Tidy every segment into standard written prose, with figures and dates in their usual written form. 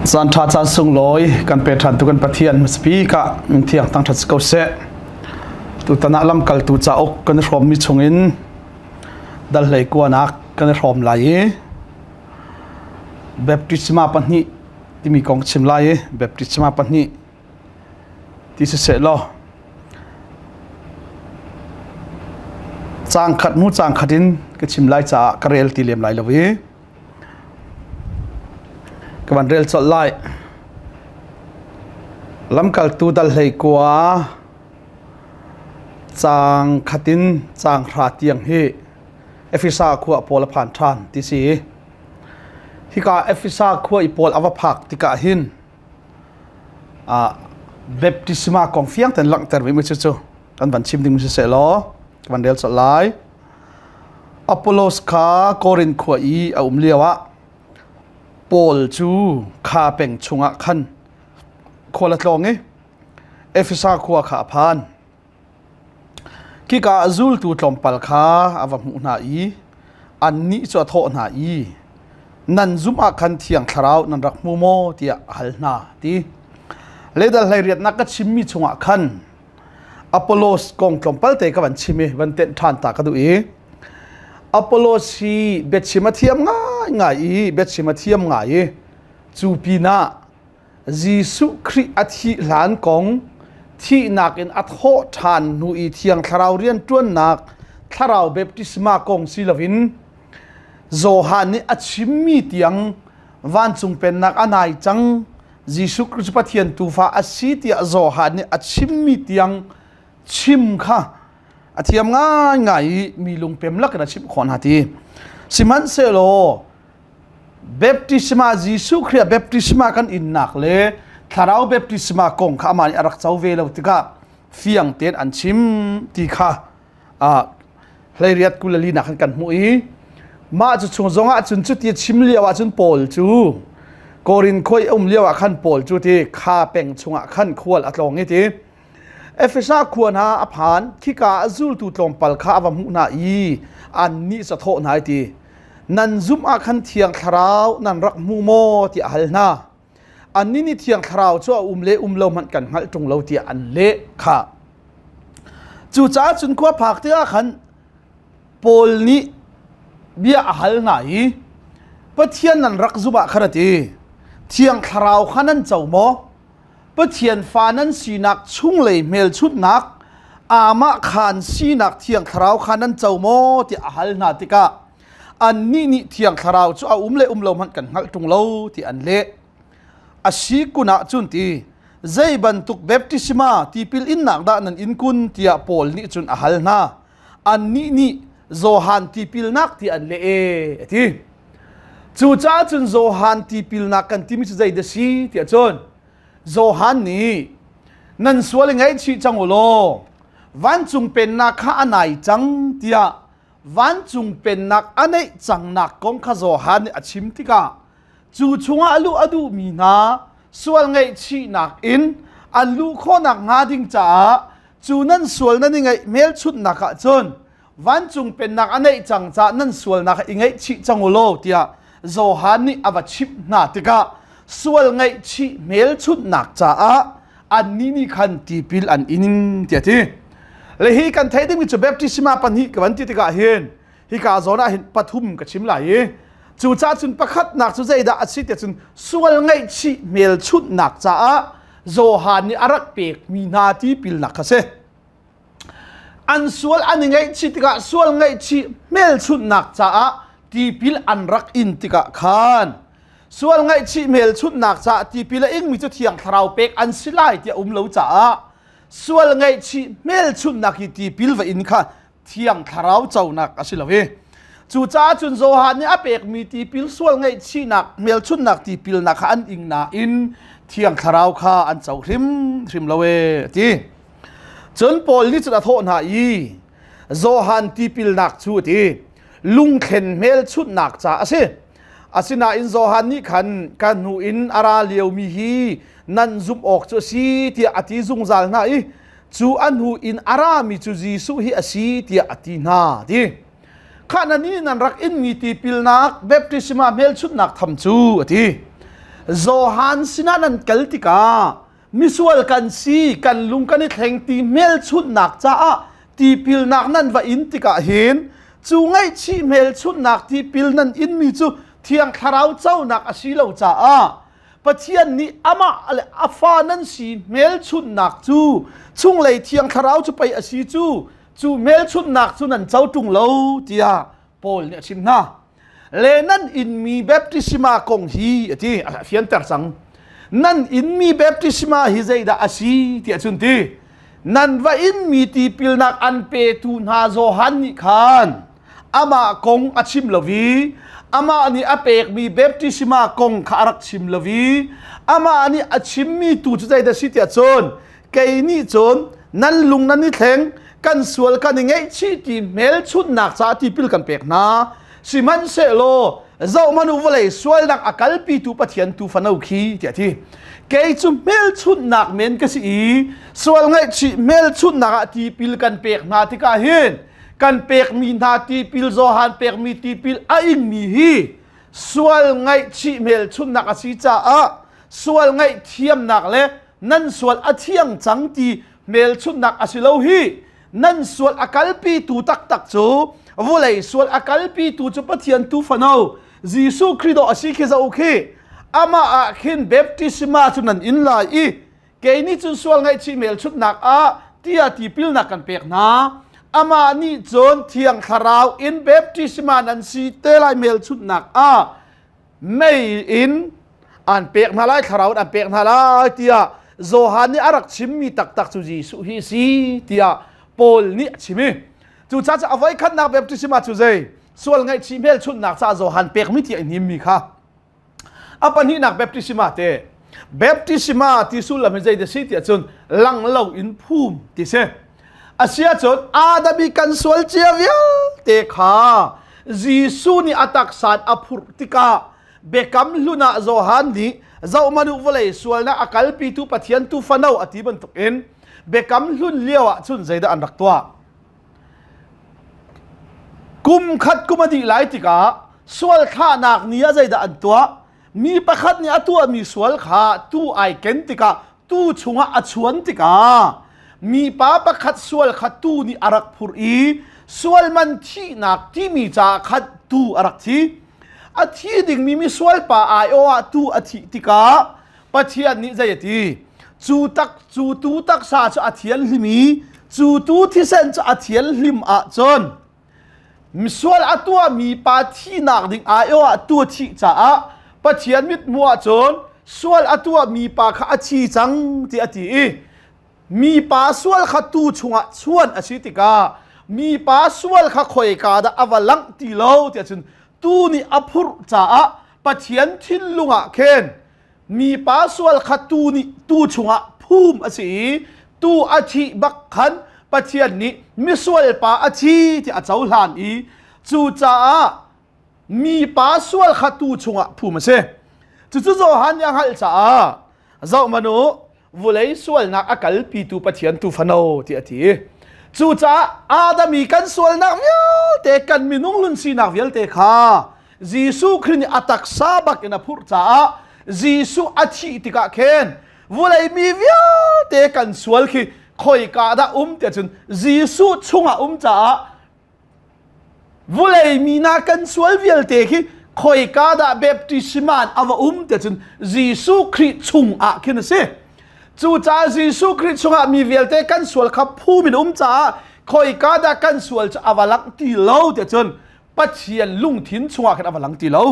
Caan ṭha caan sunglawi kan pe ṭhan tu kan Pathian hmasabik ah min thiang thangṭhat si ko seh. Tutan ah lamkaltu cauk kan i hrawmmi chungin dal hlei kuanak kan i hrawm lai i baptisma pahnih timi kong chim lai i baptisma pahnih ti siseh law caang khat hnu caang khat in ka chim lai caah ka rel ti lem lai lo i Ka van rel colh lai. Lamkaltu dal hlei kua caang khat in caang hra tiang hi Efesa khua pawl a phan ṭhan ti si. Hika Efesa khua i pawl a va phak tikah hin baptisma kong fiang ten langhter mi cu cu kan van chim ding si seh law ka van rel colh lai. Apollos kha Korin khua i a um lioah Paul cu kha peng chungah khan khual a tlawng i Efesa khua kha a phan. Khika ah zultu tlawmpal kha a va hmuh hna i annih cu a thawh hna i, Nan zumh ah khan Thiang Thlarau nan rak hmu maw? tiah a hal hna, ti. Leidal hleiriatnak ka chimmi chungah khan Apollos kong tlawmpal te ka van chim i van tenh ṭhan ta ka duh i Apollos hi biachim a thiam ngaingai i biachim a thiam ngai i cu pinah Jesuh Khrih a thih hlan kong thihnak in a thawh ṭhan hnu i Thiang Thlarau rianṭuannak Thlarau baptisma kong si loin Johan nih a chimmi tiang vancung pennak a nai cang Jesuh Khrist Pathian tuufa a si tiah Johan nih a chimmi tiang chim kha a thiam ngaingai i mi lungpem lakin a chimh khawh hna ti. Sihmanhsehlaw baptisma Jesuh Khrih baptisma kan innak le thlarau baptisma kong kha amah nih a rak co ve lo tikah fiang tein an chim ti kha hleiriat 22 nak kan hmuh i mah cu chung zongah cun cuti chim lio ah cun Paul cu Korin khoi um lio ah khan Paul cu ti kha peng chungah khan khual a tlawng i ti Efesa khua hna a phan khika a zultu tlawmpal kha a va hmuh hna i annih cu a thawh hna i ti nan zumh ah khan thiang thlarau nan rak hmu maw tiah a hal hna annih nih thiang thlarau cu a um le um lo hmanh kan hngalh ṭung lo tiah an leh kha cucaah cun khua phak tikah khan Paul nih bia a hal hna i Pathian nan rak zumh ah khan a ti thiang thlarau kha nan co maw Pathian fa nan sinak chunglei hmelchunhnak amah khaan sinak thiang thlarau kha nan co maw tiah a hal hna tikah annih nih thiang thlarau cu a um le um lo hmanh kan hngalh ṭung lo ti an leh a si kun ah cun ti zei bantuk baptisma tipil innak dah nan in kun tiah Paul nih cun a hal hna annih nih Johan tipilnak ti an leh e a ti cucaah cun Johan tipilnak kan timi cu zei dah si tiah cun Johan nih nan sual i ngaihchih cang u law vancung pennak kha a nai cang tiah vancung pennak a neih cangnak kong kha Johan nih a chim tikah cu chungah luh a duhmi hna sual ngaihchihnak in an luh khawhnak hnga ding caah cu nan sual nan i ngaih hmelchunhnak ah cun vancung pennak a neih cang caah nan sualnak i ngaihchih cang u law tiah Johan nih a va chimh hna tikah sual ngaihchih hmelchunhnak caah annih nih khan tipil an in tiah ti le hi kan theih dingmi cu baptisma pahnih ka van ti tikah hin hika zawn ah hin pathum ka chim lai i cucaah cun pakhatnak cu zeidah a si tiah cun sual ngaihchih hmelchunhnak caah Johan nih a rak pekmi hna tipilnak kha si an sual an i ngaihchih tikah sual ngaihchih hmelchunhnak caah tipil an rak in tikah khan sual ngaihchih hmelchunhnak caah tipil a ingmi cu thiang thlarau pek an si lai tiah um lo caah sual ngaihchih hmelchunhnak hi tipil va in kha thiang thlarau conak a si lo i cucaah cun Johan nih a pekmi tipil sual ngaihchihnak hmelchunhnak tipilnak kha an ing nain thiang thlarau kha an co hrimhrim lo e ti cun Paul nih cun a thawh hna i Johan tipilnak cu a ti lungthlen hmelchunhnak ca a si Asinain Johan nih khan ka hnu in a ra liomi hi nan zumh awk cu a si tiah a ti zungzal hna i cu a hnu in a rami cu Jesuh hi a si tiah a ti hna ti. Kha nan nih nan rak inmi tipilnak baptisma hmelchunhnak tham cu a ti. Johan sinah nan kal tikah misual kan si, kan lung kan i thleng ti hmelchunhnak caah tipilnak nan va in tikah hin cu ngaihchih hmelchunhnak tipil nan inmi cu Thiang Thlarau conak a si lo caah Pathian nih amah le a fa nan si hmelchunhnak cu chunglei Thiang Thlarau cu pei a si cu, cu hmelchunhnak cu nan co ṭung lo tiah Paul nih a chim hna. Le nan inmi baptisma kong hi a ti, a fianter cang. Nan inmi baptisma hi zeidah a si tiah cun ti, nan va inmi tipilnak an petu hna Johan nih khan amah kong a chim lo i amah nih a pekmi baptisma kong kha a rak chim lo i amah nih a chimmi tu cu zeidah si tiah cun, kei nih cun nan lung nan i thleng, kan sual kan i ngaihchih ti hmelchunhnak caah tipil kan pek hna, sihmanhsehlaw zohhmanh u, vawlei sualnak a kalpitu Pathian tu fano khi tiah ti. Kei cu hmelchunhnak men ka si i sual ngaihchih hmelchunhnak ah tipil kan pek hna tikah hin kan pekmi hna tipil, Johan pekmi tipil a ingmi hi sual ngaihchih hmelchunhnak a si caah sual ngaihthiamnak le nan sual a thiang cang ti hmelchunhnak a si lo hi. Nan sual a kalpitu taktak cu, vulei sual a kalpitu cu Pathian tu fano Jesuh Khrih dawh a si khi zoh khi. Amah ah khin baptisma cu nan in lai i kei nih cun sual ngaihchih hmelchunhnak ah tia tipilnak kan pek hna, amah nih cun Thiang Thlarau in baptisma nan si te lai hmelchunhnak ah mei in an pek hna lai, thlarau in an pek hna lai tiah Johan nih a rak chimmi taktak cu Jesuh hi si tiah Paul nih a chim i cucaah cu a voikhatnak baptisma cu zei sual ngaihchih hmelchunhnak caah Johan pekmi ti a hnimmi kha. A pahnihnak baptisma te, baptisma ti sullam hi zei si tiah cun lang lo in phum ti si. Asiahcun Adam i kan sual cia vialte kha Jesuh nih a taksa a phurh tikah Biakam Hlun ah Johan nih zohhmanh u, vawlei sualnak a kalpitu Pathian tuufano a ti bantukin Biakam Hlun lio ah cun zeidah an rak tuah? Kum khat kum a dih lai tikah sual thlahnak ni ah zeidah an tuah? Mi pakhat nih a tuahmi sual kha tuu ai ken tikah tuu chungah a chuan tikah mipa pakhat sual kha tuu nih a rak phurh i sual man thihnak timi caah khan tuu a rak thi. A thi dingmi misual pa aiawh ah tuu a thih tikah Pathian nih zei a ti? Cu tak cu tuu taksa cu a thianhlim i cu tuu thisen cu a thianhlim ahcun misual a tuahmi pa thihnak ding aiawh ah tu a thih caah Pathian mithmuh ahcun sual a tuahmi pa kha a thi cang ti a ti i mipa sual kha tu chungah chuan a si tikah mipa sual kha khoika dah a va langh ti lo tiah cun tu nih a phurh caah Pathian thinlung ah khin mipa sual kha tu nih tu chungah phum a si i tu a thih bak khan Pathian nih misual pa a thi ti a cohlan i cucaah mipa sual kha tu chungah phum a si. Cucu Johan nih a hngalh caah zohmanh u, vulei sualnak a kalpitu Pathian tuufano ti a ti. Cucaah Adam i kan sualnak vialte, kan minung hlun sinak vialte kha Jesuh Khrih nih a taksa bak in a phurh caah Jesuh a thih tikah khin vulei mi vialte kan sual khi khoika dah um tiah cun Jesuh chungah um caah Vulei mi hna kan sual vialte khi khoika dah baptisma in a va um tiah cun Jesuh Khrih chung ah khin a si. Cucaah Jesuh Khrih chungah mi vialte kan sual kha phum in um caah khoika dah kan sual cu a va langh ti lo tiah cun Pathian lungthin chungah khin a va lang ti lo.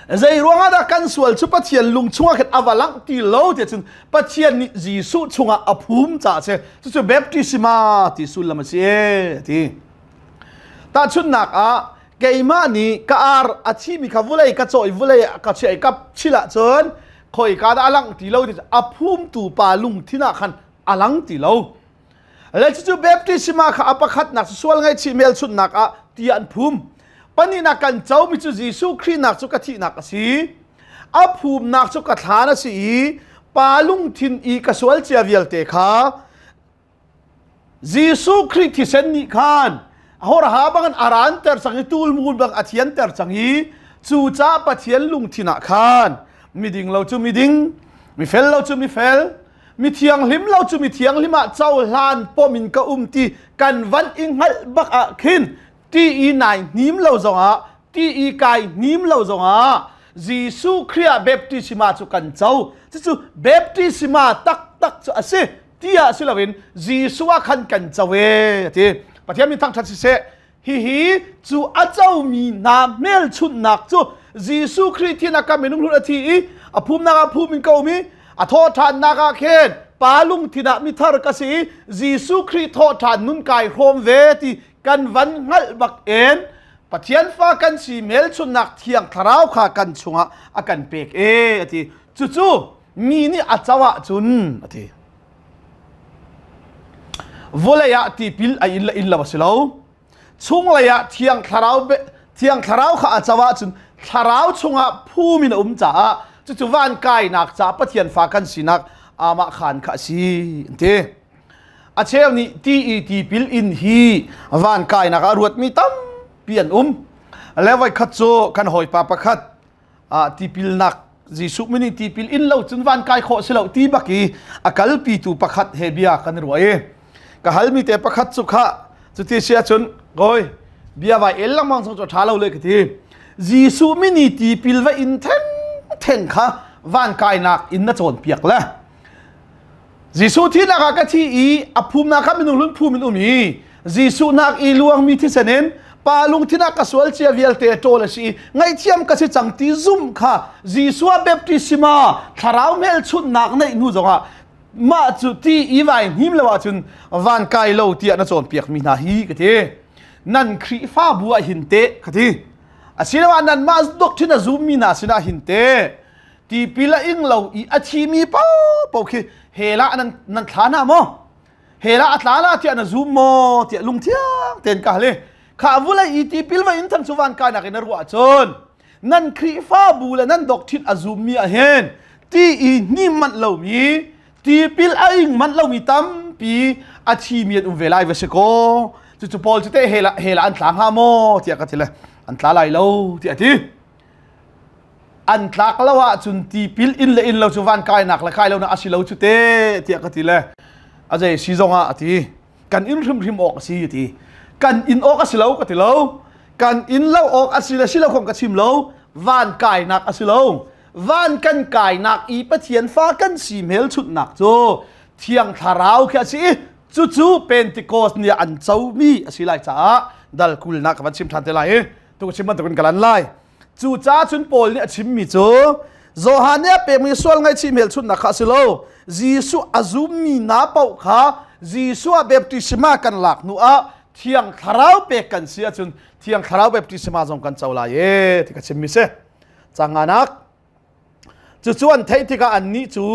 Zei ruangah dah kan sual cu Pathian lung chungah khin a va langh ti lo tiah cun Pathian nih Jesuh chungah a phum caah a si. Cucu baptisma ti sullam a si e ti. Tahchunhnak ah keimah nih ka ar a thimi kha vulei ka cawh i vulei ka chiah i ka chil ahcun khoika dah a langh ti lo ti a phumtu pa lungthin ah khan a lang ti lo. Le cucu baptisma kha a pakhatnak sual ngaihchih hmelchunhnak ah ti an phum. Pahnihnak kan comi cu Jesuh Khrih nak cu ka thihnak a si. A phumnak cu ka thlan a si i pa lungthin i ka sual cia vialte kha Jesuh Khrih thisen nih khan horha bangin a ranter cang i tulmul bang a thianter cang i cucaah Pathian lungthin ah khan Miding lo cu miding, mifel lo cu mifel, mi thianghlim lo cu mi thianghlim ah cohlan pom in ka um ti kan van i hngalh bak ah khin ti i nai hnim lo zongah ti i kai hnim lo zongah Jesuh Khrih ah baptisma cu kan co. Cucu baptisma taktak cu a si tiah si loin Jesuh ah khan kan co e a ti. Pathian min thangṭhat siseh. Hihi cu a comi hna hmelchunhnak cu Jesuh Khrih thin a kam minung hlun a thi i a phumnak ah phum in ka um i a thawhṭhannak ah khin pa lungthin ah mithar ka si i Jesuh Khrih thawhṭhan nun kai hrawm ve ti kan van hngalh bak in Pathian fa kan si hmelchunhnak thiang thlarau kha kan chungah a kan pek e a ti. Cucu mi nih a co ahcun a ti. Vawlei ah tipil a in le in lo a si lo. Chunglei ah thiang thlarau thiang thlarau kha a co ahcun thlarau chungah phum in a um caah cucu van kainak caah Pathian fa kan sinak amah khan kha a si an ti. A cheu nih ti i tipil in hi van kainak ah ruatmi tampi an um. Le voikhat cu kan hawipa pakhat tipilnak Jesuh min in tipil in lo cun van kai khawh si lo ti bak i a kalpitu pakhat he bia kan ruah i ka halmi te pakhat cu kha cuti si ahcun goi bia vai el lengmang zong cu ṭha lo le ka ti Jesuh min i tipil va in theng theng kha van kainak in na cawnpiak le Jesuh thihnak ah ka thi i a phumnak kha minung hlun phum in um i Jesuh nak i luangmi thisen in pa lungthin ah ka sual cia vialte ṭawl a si i ngaihthiam ka si cang ti zumh kha Jesuh ah baptisma thlarau hmelchunhnak neih hnu zongah mah cu ti i vai hnim lo ahcun van kai lo tiah na cawnpiak mi hna hi ka ti. Nan Khrihfabu ah hin teh ka ti. Asiloah nanmah doctrine a zummi hna sinah hin teh tipil a ing lo i a thimi paohpaoh khi hell ah nan, nan thla hna maw hell ah a tla la tiah na zum maw tiah lungthiang tein ka hal i kha vulei i tipil va in thang cu van kainak in na ruah ahcun nan Khrihfabu le nan doctrine a zummi ah hin ti i hnim manh lomi tipil a ing manh lomi tampi a thimi an um ve lai va si kaw cucu Paul cu teh hell ah hell ah an tla hnga maw tiah ka ti le an tla lai lo tiah a ti An tlak lo ahcun tipil in le in lo cu van kainak le kai lonak a si lo cu te tiah ka ti le a zei si zong ah a ti. Kan in hrimhrim awk a si a ti. Kan in awk a si lo ka ti lo. Kan in lo awk a si le si lo kong ka chim lo. Van kainak a si lo. Van kan kainak i Pathian fa kan si hmelchunhnak cu Thiang Thlarau khi a si i cucu Pentecost ni ah an comi a si lai caah dal kulnak ka van chim ṭhan te lai i tu ka chim bantukin ka lan lai. Cucaah cun Paul nih a chimmi cu Johan nih a pekmi sual ngaihchih hmelchunhnak kha a si lo. Jesuh a zummi hna paoh kha Jesuh ah baptisma kan lak hnu ah Thiang Thlarau pek kan si ahcun Thiang Thlarau baptisma zong kan co lai e ti ka chimmi si. Canganak Cucu an theih tikah annih cu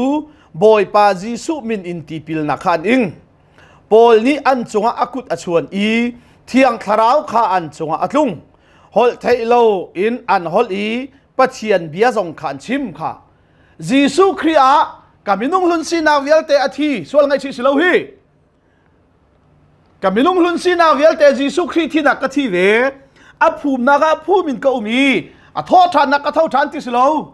Bawipa Jesuh min in tipilnak kha an ing. Paul nih an cungah a kut a chuan i Thiang Thlarau kha an cungah a tlung. Holh theih lo in an holh i Pathian bia zong kha an chim kha. Jesuh Khrih ah ka minung hlun sinak vialte a thi sual ngaihchih si lo hi. Ka minung hlun sinak vialte Jesuh Khrih thinak ka thi ve. A phumnak ah phum in ka um i a thawhṭhannak ka tho ṭhan ti si lo.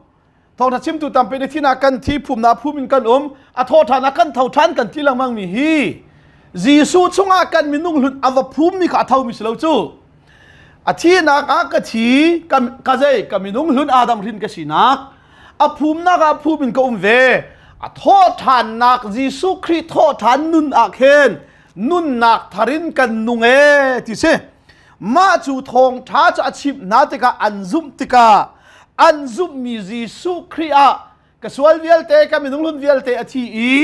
Thawngṭha chimtu tampi nih thinak kan thi phumnak phum in kan um a thawhṭhannak kan tho ṭhan kan ti lengmang mi hi Jesuh chungah kan minung hlun a va phummi kha a thomi si lo cu. A thinak ah ka thi ka, ka zei ka minung hlun Adam hrin ka sinak a phumnak ah phum in ka um ve a thawhṭhannak Jesuh Khrih thawhṭhan nun ah khin nunnak thar in kan nung e ti si mah cu thawngṭha cu a chimh hna tikah an zumh tikah an zumhmi Jesuh Khrih ah ka sual vialte ka minung hlun vialte a thi i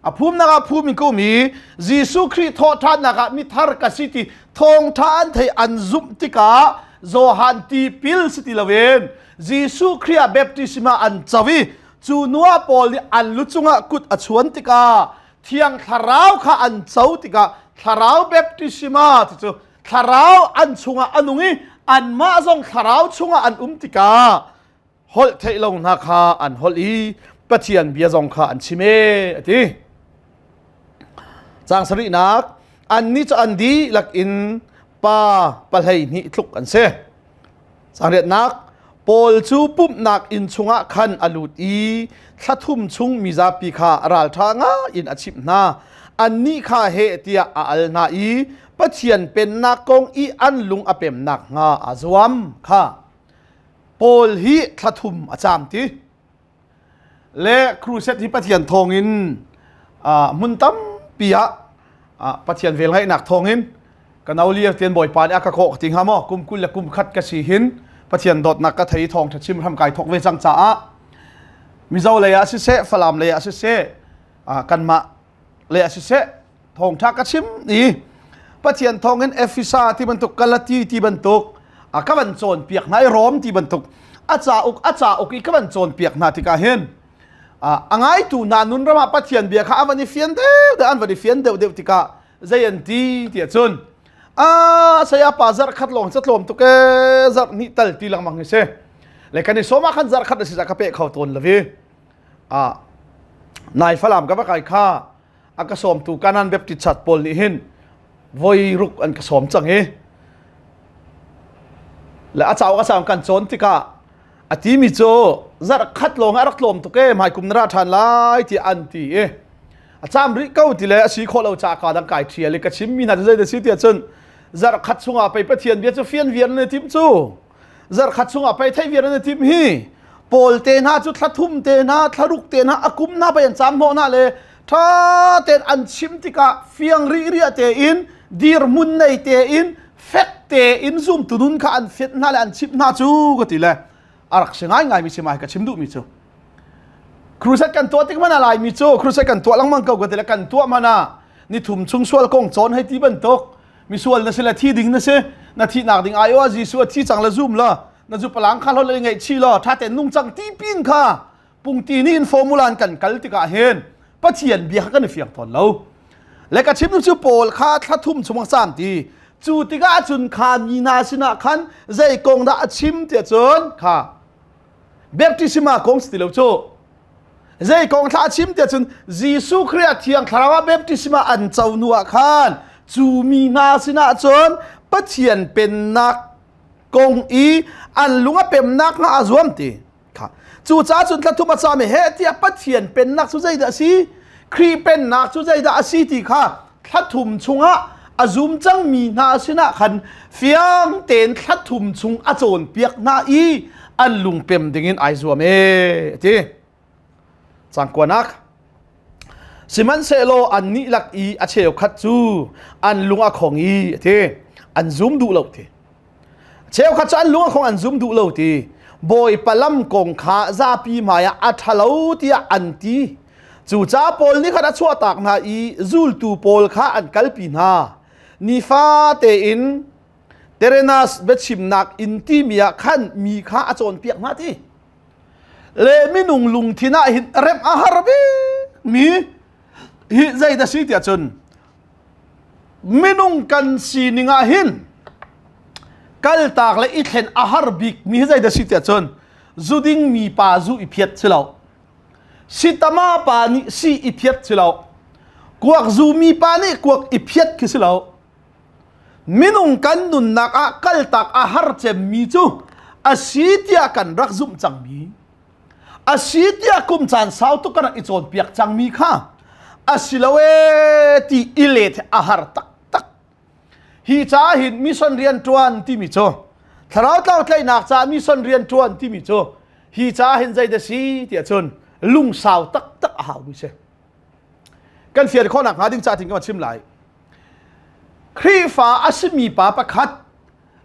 a phumnak ah phum in ka um i Jesuh Khrih thawhṭhannak ah mithar ka si ti thawngṭha an thei an zumh tikah Johan tipil si ti loin Jesuh Khrih ah baptisma an co i cu nuah pawl nih an lu cungah kut a chuan tikah Thiang Thlarau kha an co tikah Thlarau baptisma ti cu Thlarau an chungah a nung i anmah zong Thlarau chungah an um tikah holh theih lo hna kha an holh i Pathian bia zong kha an chim e a ti. Caang sarihnak annih cu an dihlak in pa 12 tluk an si. Caang riatnak. Paul cu pumhnak inn chungah khan a lut i thla thum chung mizapi kha ralṭha ngai in a chimh hna. Annih kha heh tiah a al hna i Pathian pennak kong i an lung a pem nakhnga aa zuam kha. Paul hi thla thum a caam ti. Le crusade hi Pathian thawngin hmun tampi ah Pathian velngeihnak thawngin ka no lio tian Bawipa nih a ka kawh ti hnga maw kum 20 le kum khat ka si hin Pathian dawtnak ka thei thawng ṭha chim hram kai thawk ve cang caah Mizo lei ah siseh Falam lei ah siseh kanmah lei ah siseh thawngṭha ka chim i Pathian thawngin Efesa ti bantuk Galati ti bantuk a ka van cawnpiak hna i Rom ti bantuk a cauk a cauk i ka van cawnpiak hna tikah hin a ngaitu hna nun ram ah Pathian bia kha a van i fian deuh deuh an van i fian deuh deuh tikah zei an ti tiah cun a saya pa zarh khat lawng ca tlawm tuk e zarh hnih tal ti lengmang hi si le kan i sawm ah khan zarh khat a si ka pe kho tawn lo i a nai falam ka va kai kha a ka sawmtu Kanan Baptist Church pawl nih hin voi ruk an ka sawm cang i le a cauk a cauk kan cawn tikah a timi cu zarh khat lawng a rak tlawm tuk e hmai kum na ra ṭhan lai ti an ti i a caam rih ko ti le a si khawh lo ca ka dang kai ṭhial i ka chimmi hna cu zei da si tiah cun zarh khat chungah pei Pathian bia cu fian viar na tim cu zarkhat chungah pei theih viar na tim hi pawl te hna cu thla thum te hna thla ruk te hna a kum hna pei an caam hnawh hna le tha tein an chim tikah fiang ri ria tein dirhmun nei tein fek tein zumtu nun kha an fiat hna le an chimh hna cu ka ti le a rak si ngai ngai mi si mai ka chim duh mi cu crusade kan tuah tik mana lai mi cu crusade kan tuah lengmang ko ka ti le kan tuah mana ni thum chung sual kong cawn hei ti bantuk misual na si le thi ding na si na thihnak ding ai o Jesuh a thi cang le zum la na zu palang kha hlol le ngaih chi law tha ten nung cang ti pin kha pungti ni in formula an kan kal tikah hin Pathian bia kha kan i fiang tawn lo le ka chim cu Paul kha thla thum chung cam ti cu tikah cun kha mi hna sinah khan zei kong dah a chim tiah cun kha baptisma kong si ti lo cu Zei kong thla a chim tiah cun Jesuh Khrih ah Thiang Thlarau ah baptisma an co hnu ah khan cu mi hna sinah cun Pathian pennak kong i an lung a pemnak hnga a zuam ti kha cucaah cun thla thum a cam i heh tiah Pathian pennak cu zeidah a si Khrih pennak cu zeidah a si ti kha thla thum chungah a zum cangmi hna sinah khan fiang tein thla thum chung a cawnpiak hna i an lungpem dingin ai zuam e ti cangkuanak sihmanhsehlaw annih lak i a cheukhat cu an lung a khong i ti an zum duh lo ti cheukhat cu an lung a khong an zum duh lo ti bawipa lam kong kha zapi hmaiah a ṭhalo tiah an ti Cucaah Paul nih khan a chuahtak hna i zultu pawl kha an kalpi hna. Nifa tein Terenas biachimnak inn timi ah khan mi kha a cawnpiak hna ti. Le minung lungthin ah hin remh a har bikmi hi zei dah si tiah cun minung kan sining ah hin kaltak le i thlen a har bikmi hi zei dah si tiah cun zu ding mi pa zu i phiat si lo. Sitama pa nih si i phiat si lo. Kuak zumi pa nih kuak i phiat khi si lo. Minung kan nunnak ah kaltak a har cemmi cu a si tiah kan rak zumh cangmi a si tiah kum caan sau tuk kan rak i cawnpiak cangmi kha a si lo ee ti i let a har taktak. Hi caah hin mission rian ṭuan timi cu thlarau tlau tlaihnak caah mission rian ṭuan timi cu hi caah hin zei dah si tiah cun lungsau taktak a haumi si. Kan fian khawhnak hnga ding ca tin ka chim lai. Khrihfa a simi pa pakhat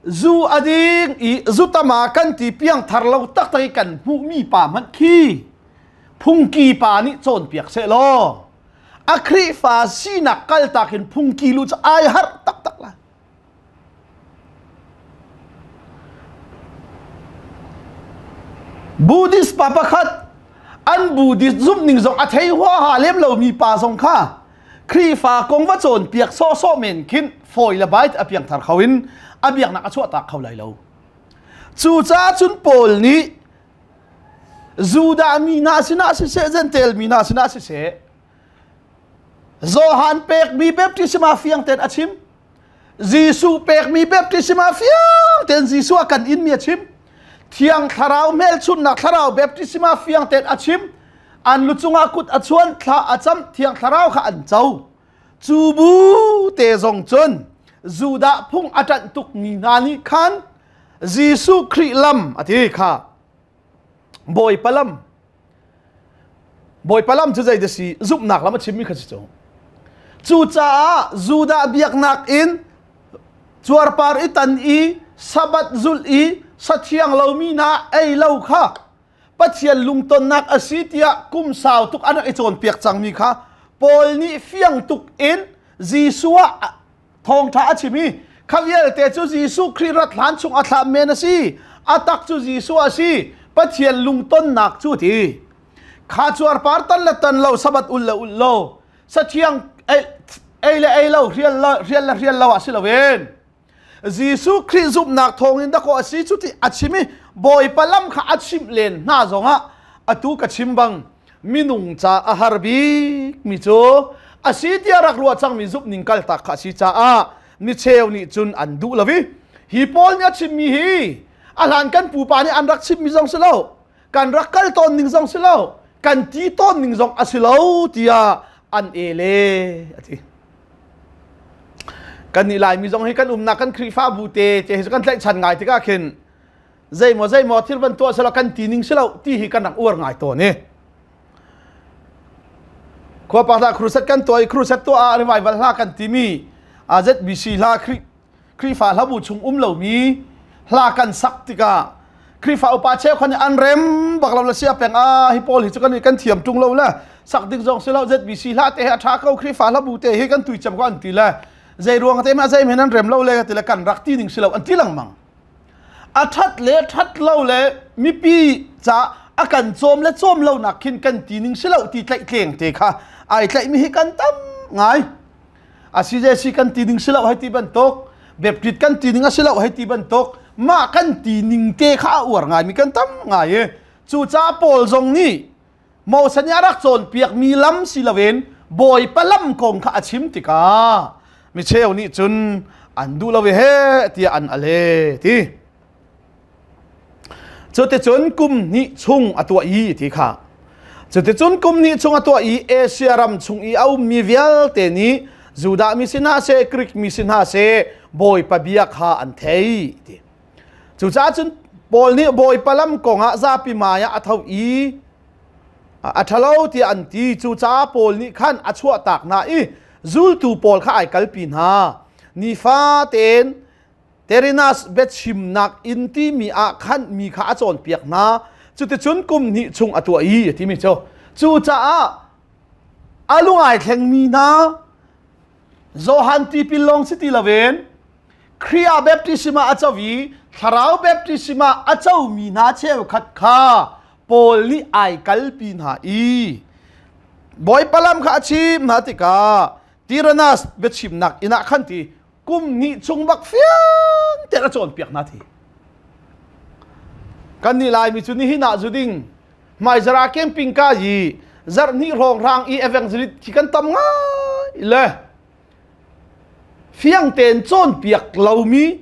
zu a ding i zu tama kan ti piang thar lo taktak i kan hmuhmi pa hmanh khi phungki pa nih cawnpiak seh law a Khrihfa sinak kaltak in phungki lu cu ai harh taktak lai. Buddhist pa pakhat an Buddhist zumhning zong a thei huaha lem lomi pa zong kha Khrihfa kong va cawnpiak sawhsawh men khin fawi le bai a piangthar kho in a biaknak a chuahtak kho lai lo. Cucaah cun Paul nih Judah mi hna sinah siseh Jentail mi hna sinah siseh Johan pekmi baptisma fiang tein a chim Jesuh pekmi baptisma fiang tein Jesuh a kan inmi a chim. Thiang Thlarau hmelchunhnak Thlarau baptisma fiang tein a chim. An lu cungah kut a chuan, thla a cam, Thiang Thlarau kha an co. Cu bu te zong cun Judah phung a ṭanh tukmi hna nih khan Jesuh Khrih lam a ti kha Bawipa lam Bawipa lam cu zei da si zumhnak lam a chimmi kha si cu. Cucaah Judah biaknak in cuarpar i tan i Sabbath zulh i sathiang lomi hna ei lo kha Pathian lungtonnak a si tiah kum sau tuk an rak i cawnpiak cangmi kha Paul nih fiang tuk in Jesuh ah thawngṭha a chim i kha vialte cu Jesuh Khrih rat hlan chung a thlah men a si a tak cu Jesuh a si Pathian lungtonnak cu ti kha cuarpar tan le tan lo sabat ul le ul lo sathiang ei le ei lo hrial le hrial lo ah si loin Jesuh Khrih zumhnak thawngin dakaw a si cu ti a chim i Bawipa lam kha a chimh len hna zongah atu ka chim bang minung ca a har bik mi cu a si tiah rak ruah cangmi zumhning kaltak kha a si caah micheu nih cun an duh lo i hi Paul nih a chimmi hi a hlan kan pupa nih an rak chimmi zong si lo kan rak kal tawn ning zong si lo kan ti tawn ning zong a si lo tiah an ele a ti. Kan nih Laimi zong hi kan umnak kan Khrihfabu te te hi kan tlaihchan ngai tikah khin zeimaw zeimaw thil van tuah selaw kan ti ning silo ti hi kan rak uar ngai tawn i khua pakhat crusade kan tuah i crusade tuah ah revival hla kan timi ZBC hla Khrihfa hlabu chung um lomi hla kan sak tikah Khrihfa upa cheukhat nih an rem bak lo le sia peng a hi pawl hi cu kan kan thiam tung lo le sak ding zong si lo ZBC hla te hi a tha ko Khrihfa hlabu te hi kan tui cem ko an ti le zei ruang te ma zei men an rem lo le ti le kan rak ti ning si lo an ti lengmang a that le that lo le mipi ca a kan cawm le cawm lo nak khin kan ti ning si lo ti tlaih tleng te kha ai tlaih mi hi kan tam ngai a CJC kan ti ning si lo hei ti bantuk Baptist kan ti ning a si lo hei ti bantuk mah kan ti ning te kha a uar ngai mi kan tam ngai i cucaah Paul zong nih Moses nih a rak cawnpiak mi lam si loin Bawipa lam kong kha a chim tikah mi cheu nih cun an duh lo i he tiah an ale ti Cuticun kum hnih chung a tuah i ti kha. Cuticun kum hnih chung a tuah i Asia ram chung i a ummi vialte nih Judah mi si hna seh, Greek mi si hna seh, Bawipa bia kha an thei ti. Cucaah cun Paul nih Bawipa lam kongah zapi hmai ah a tho i a ṭhalo tiah an ti. Cucaah Paul nih khan a chuahtak hna i zultu pawl kha ai kalpi hna. Nifa tein Terinas biachimnak inn timi ah khan mi kha a cawnpiak hna. Cuticun kum hnih chung a tuah i a timi cu. Cucaah a lungai thlengmi hna Johan tipil lawng si ti loin Khrih ah baptisma a co i thlarau baptisma a comi hna cheukhat kha Paul nih ai kalpi hna i Bawipa lam kha a chim hna tikah Tiranas biachimnak inn ah khan ti kum hnih chung bak fiang tein a cawnpiak hna thi kan nih laimi cu nihin ah zuding hmaizara camping ka i zarh hnih hrawnghrang i evangelist khi kan tam ngai le fiang tein cawnpiak lomi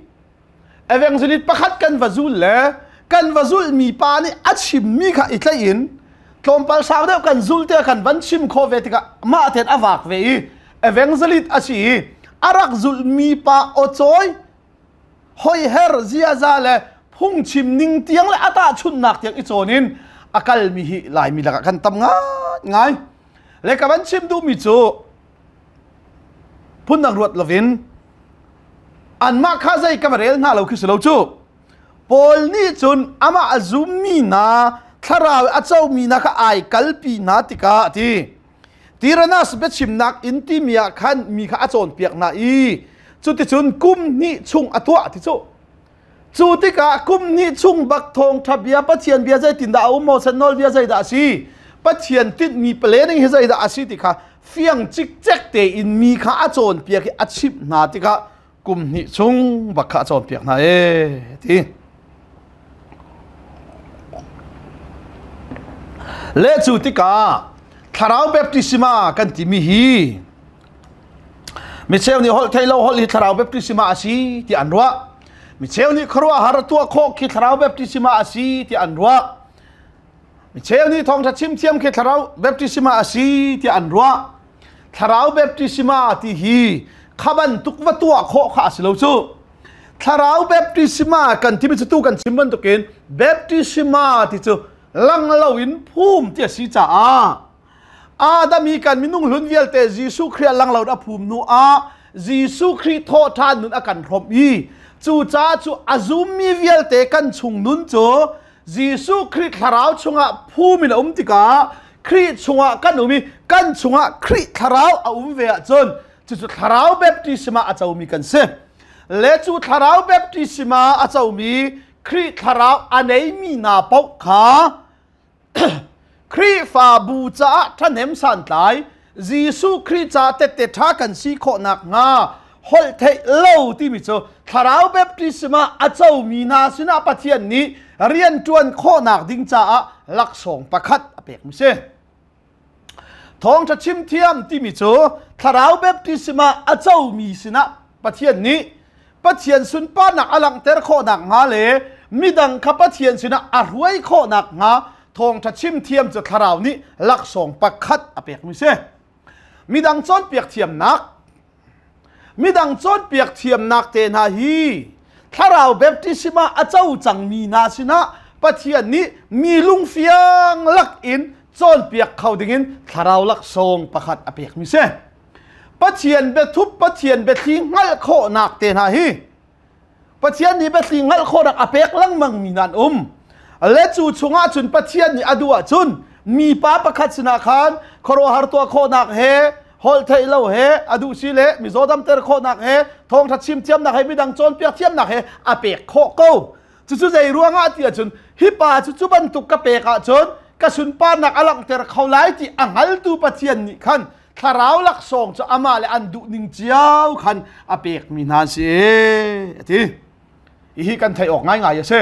evangelist pakhat kan va zul le kan va zulmi pa nih a chimmi kha i tlaih in tlawmpal sau deuh kan zul te kan van chim khawh ve tikah mah ten a vak ve i evangelist a si i a rak zulhmi pa aw-cawi hoiher ziaza le phungchim ning tiang le a tahchunhnak tiang i cawn in a kalmi hi Laimi lakah kan tam ngai ngai le ka van chim duhmi cu phundang ruat lovin anmah kha zei ka va rel hna lo khi si lo cu Paul nih cun amah a zummi hna thlarau a comi hna kha ai kalpi hna tikah a ti Tiranas biachimnak in timi ah khan mi kha a cawnpiak hna i cuticun kum hnih chung a tuah ti cu cu tikah kum hnih chung bak thawngṭha bia Pathian bia zeitindah a um maw san nawlbia zeidah a si Pathian tinhmi planning hi zeidah a si ti kha fiang cikcek tein mi kha a cawnpiak i a chimh hna tikah kum hnih chung bak kha a cawnpiak hna ee ti le cu tikah thlarau baptisma kan timi hi micheu nih holh thei lo holh hi thlarau baptisma a si ti an ruah. Mi cheu nih khuaruahhar tuah khawh khi thlarau baptisma a si tiah an ruah. Mi cheu nih thawngṭha chim thiam khi thlarau baptisma a si tiah an ruah. Thlarau baptisma ti hi kha bantuk va tuah khawh kha a si lo cu. Thlarau baptisma kan timi cu tu kan chim bantukin baptisma ti cu lang loin phum ti a si caah Adam i kan minung hlun vialte Jesuh Khrih lang lo a phum hnu ah Jesuh Khrih thawhṭhan nun a kan hrawmh i cucaah cu a zummi vialte kan chung nun cu Jesuh Khrih thlarau chungah phum in a um tikah Khrih chungah kan um i kan chungah Khrih thlarau a um ve ahcun cucu thlarau baptisma a comi kan si. Le cu thlarau baptisma a comi Khrih thlarau a neimi hna paoh kha Khrihfabu caah ṭhahnem santlai Jesuh Khrih ca tette ṭha kan si khawh nakhnga holh theih lo timi cu thlarau baptisma a comi hna sinah Pathian nih rian ṭuan khawhnak ding caah laksawng pakhat a pekmi si. Thawngṭha chim thiam timi cu thlarau baptisma a comi sinah Pathian nih Pathian sunparnak a langhter khawh nakhnga le midang kha Pathian sinah a hruai khawh nakhnga thawngṭha chim thiam cu thlarau nih laksawng pakhat a pekmi si. Midang cawnpiak thiamnak Midang cawnpiak thiamnak te hna hi thlarau baptisma a co cangmi hna sinah Pathian nih mi lungfiang lak in cawnpiak kho dingin thlarau laksawng pakhat a pekmi si. Pathian biathup Pathian biathli hngalh khawhnak te hna hi Pathian nih biathli hngalh khawhnak a pek lengmang mi nan um. Le cu chungah cun Pathian nih a duh ahcun mipa pakhat sinah khan khuaruahhar tuah khawhnak he holh theih lo he a duh si le mizaw damter khawhnak he thawngṭha chim thiamnak he midang cawnpiak thiamnak he a pek khawh ko. Cucu zei ruangah ti ahcun hi pa cu cu bantuk ka pek ahcun ka sunparnak a langhter kho lai ti a hngaltu Pathian nih khan thlarau laksawng cu amah le an duh ning cio khan a pekmi hna an si a ti. Hihi kan theih awk ngaingai a si.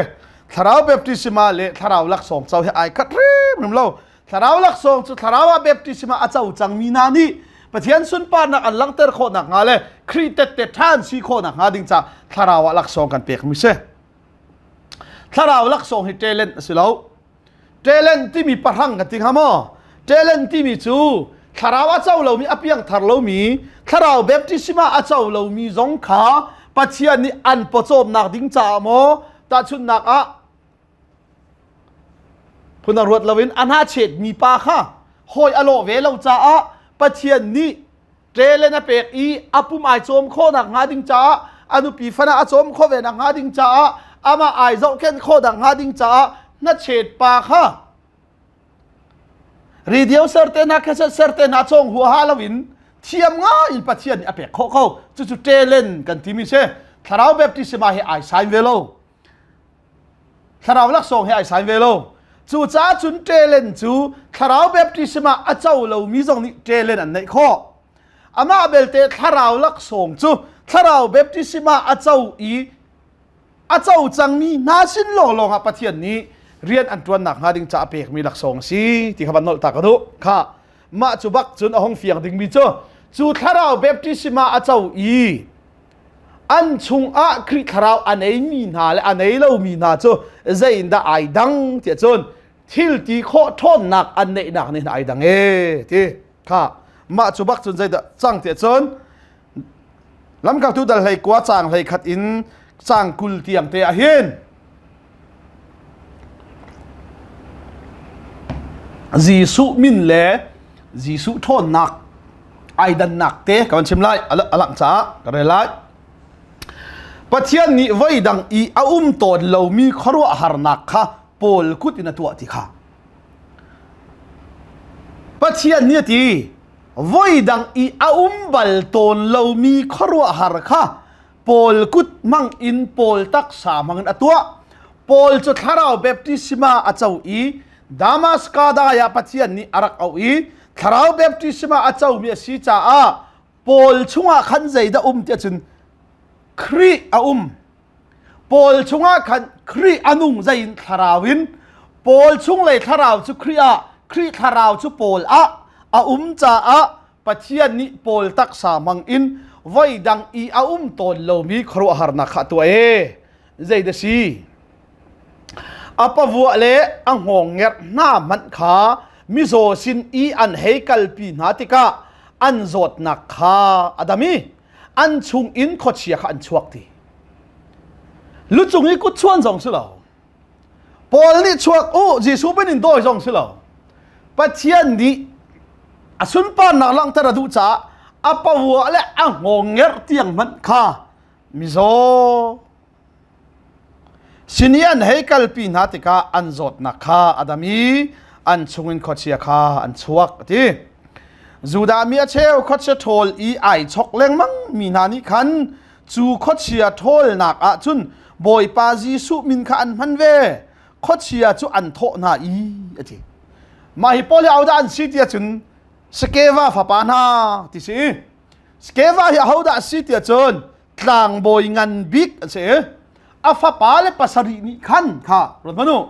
Thlarau baptisma le thlarau laksawng co hi ai khat hrimhrim lo. Thlarau laksawng cu thlarau ah baptisma a co cangmi hna nih Pathian sunparnak an langhter khawh nakhnga le Khrih tette ṭha an si khawh nakhnga ding caah thlarau ah laksawng kan pekmi si. Thlarau laksawng hi talent a si lo. Talent timi pahrang kan ti hnga maw? Talent timi cu thlarau a co lomi a piangthar lomi thlarau baptisma a co lomi zong kha Pathian nih an pawcawmnak ding caah maw tahchunhnak ah phun a ruat loin a hnachetmi pa kha hawi a lawh ve lo caah Pathian nih talent a pek i a pum ai cawm khawh nakhnga ding caah a nupi fana a cawm khawh ve nakhnga ding caah amah ai zohkhenh khawh nakhnga ding caah hnachet pa kha radio ser te hna cassette ser te hna cawng huaha loin thiam ngai in Pathian nih a pek khawh ko cucu talent kan timi si thlarau baptisma hi ai sai ve lo Thlarau laksawng he ai sai ve lo. Cucaah cun talent cu thlarau baptism ah a co lomi zong nih talent an neih khawh. Amah belte thlarau laksawng cu thlarau baptism ah a co i a co cangmi hna sin lawnglawng ah Pathian nih rian an ṭuannak hnga ding caah pekmi laksawng a si ti kha van nolh ta ka duh. Kha mah cu bak cun a hung fiang dingmi cu cu thlarau baptism ah a co i an chungah Khrih thlarau a neimi hna le a nei lomi hna cu zeiindah ai dang tiah cun thil ti khawh ṭhawnnak an neihnak nih ai dang e ti kha mah cu bak cun zeidah cang tiah cun lamkaltu dal hlei kua caang hlei khat in caang 20 tiang te ah hin Jesuh min le Jesuh ṭhawnnak ai dannak te ka van chim lai a langh caah ka rel lai Pathian nih voi dang i a um tawn lomi khuaruahharnak kha Paul kut in a tuah ti kha Pathian nih a ti voi dang i a um bal tawn lomi khuaruahhar kha Paul kut hmang in Paul taksa hmang in a tuah Paul cu thlarau baptisma a co i Damaska dai ah Pathian nih a rak auh i thlarau baptisma a comi a si caah Paul chungah khan zeidah um tiah cun Khrih a um. Paul chungah khan Khrih a nung zei in thlarau in Paul chunglei thlarau cu Khrih ah Khrih thlarau cu Paul ah a um caah Pathian nih Paul taksa hmang in voi dang i a um tawn lomi khuaruahharnak kha a tuah ee. Zei da si? A pavuah le a hngawng-ngerh hna hmanh kha mizaw sin i an hei kalpi hna tikah an zawtnak kha a dam i an chungin khuachia kha an chuak ti. Lucung i kut chuan zong si lo. Paul nih chuak u Jesuh min in dawi zong si lo. Pathian nih a sunparnak langhter a duh caah a pavuah le a hngawng-ngerh tiang hmanh kha mizaw Sin i an hei kalpi hna tikah an zawtnak kha a dam i an chungin khuachia kha an chuak a ti. Judah mi a cheu khuachia ṭhawl i ai chok lengmang mi hna nih khan cu khuachia ṭhawlnak ah cun Bawipa Jesuh min kha an hman ve. Khuachia cu an thawh hna i a ti. Mah hi pawl hi ahodah an si ti ahcun Skeva fapa hna ti si. Skeva hi ahodah a si ti ahcun tlangbawi ngan bik an si. A fapa le pasarih nih khan kha ruat hmanh u.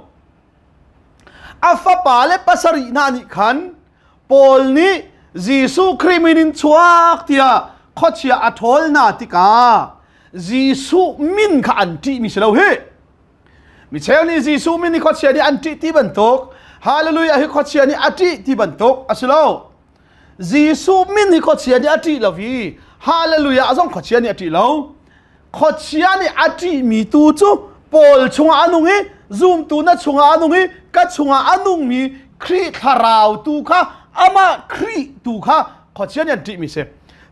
A fapa le pasarih hna nih khan Paul nih Jesuh Khrih min in chuak tiah khuachia a ṭhawl hna tikah Jesuh min kha an ṭihmi si lo hi. Mi cheu nih Jesuh min hi khuachia nih an ṭih ti bantuk, Hallelujah hi khuachia nih a ṭih ti bantuk a si lo. Jesuh min hi khuachia nih a ṭih lo i Hallelujah zong khuachia nih a ṭih lo. Khuachia nih a ṭihmi tu cu Paul chungah a nung i zumtu na chungah a nung i ka chungah a nungmi Khrih thlarau tu kha amah Khrih tu kha khuachia nih an ṭihmi si.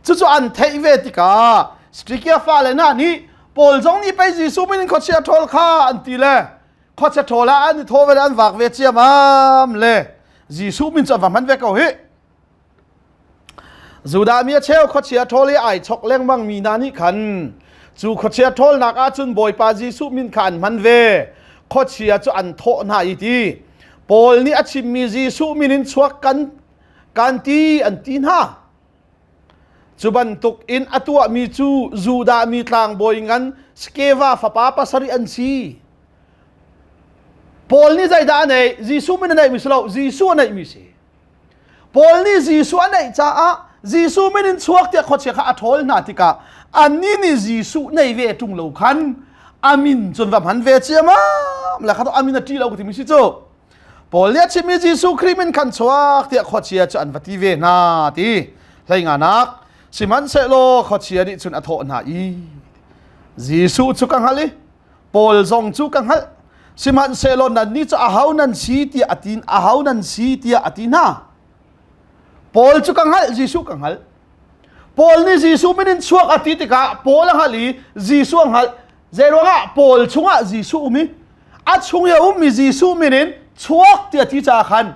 Cucu an theih ve tikah Strikia fale hna nih Paul zong nih pei Jesuh min in khuachia ṭhawl kha an ti le khuachia ṭhawl ah an i thaw ve le an vak ve ciamam le Jesuh min cu a va hman ve ko hih. Judah mi a cheu khuachia ṭhawl i ai chok lengmang mi hna nih khan cu khuachia ṭhawlnak ah cun Bawipa Jesuh min kha an hman ve. Khuachia cu an thawh hna i ti. Paul nih a chimmi Jesuh min in chuak kan kan ti an ti hna. Cu bantuk in a tuahmi cu Judah mi tlangbawi ngan Skeva fapa pasarih an si. Paul nih zeidah a neih? Jesuh min a neihmi si lo, Jesuh a neihmi si. Paul nih Jesuh a neih caah Jesuh min in chuak tiah khuachia kha a ṭhawl hna tikah annih nih Jesuh nei ve ṭung lo khan a min cun va hman ve ciamam le kha a min a ṭih lo ka timi si cu. Paul nih a chimmi Jesuh Khrih min khan chuak tiah khuachia cu an va ti ve hna ti. Hlei nganak sihmanhsehlaw khuachia nih cun a thawh hna i Jesuh cu ka hngalh i Paul zong cu ka hngalh sihmanhsehlaw nannih cu aho nan si tiah a ti aho nan si tiah a ti hna Paul cu ka hngalh Jesuh ka hngalh Paul nih Jesuh min in chuak a ti tikah Paul a hngalh i Jesuh a hngalh zeiruangah Paul chungah Jesuh um i a chung i a ummi Jesuh min in chuak tiah ti caah khan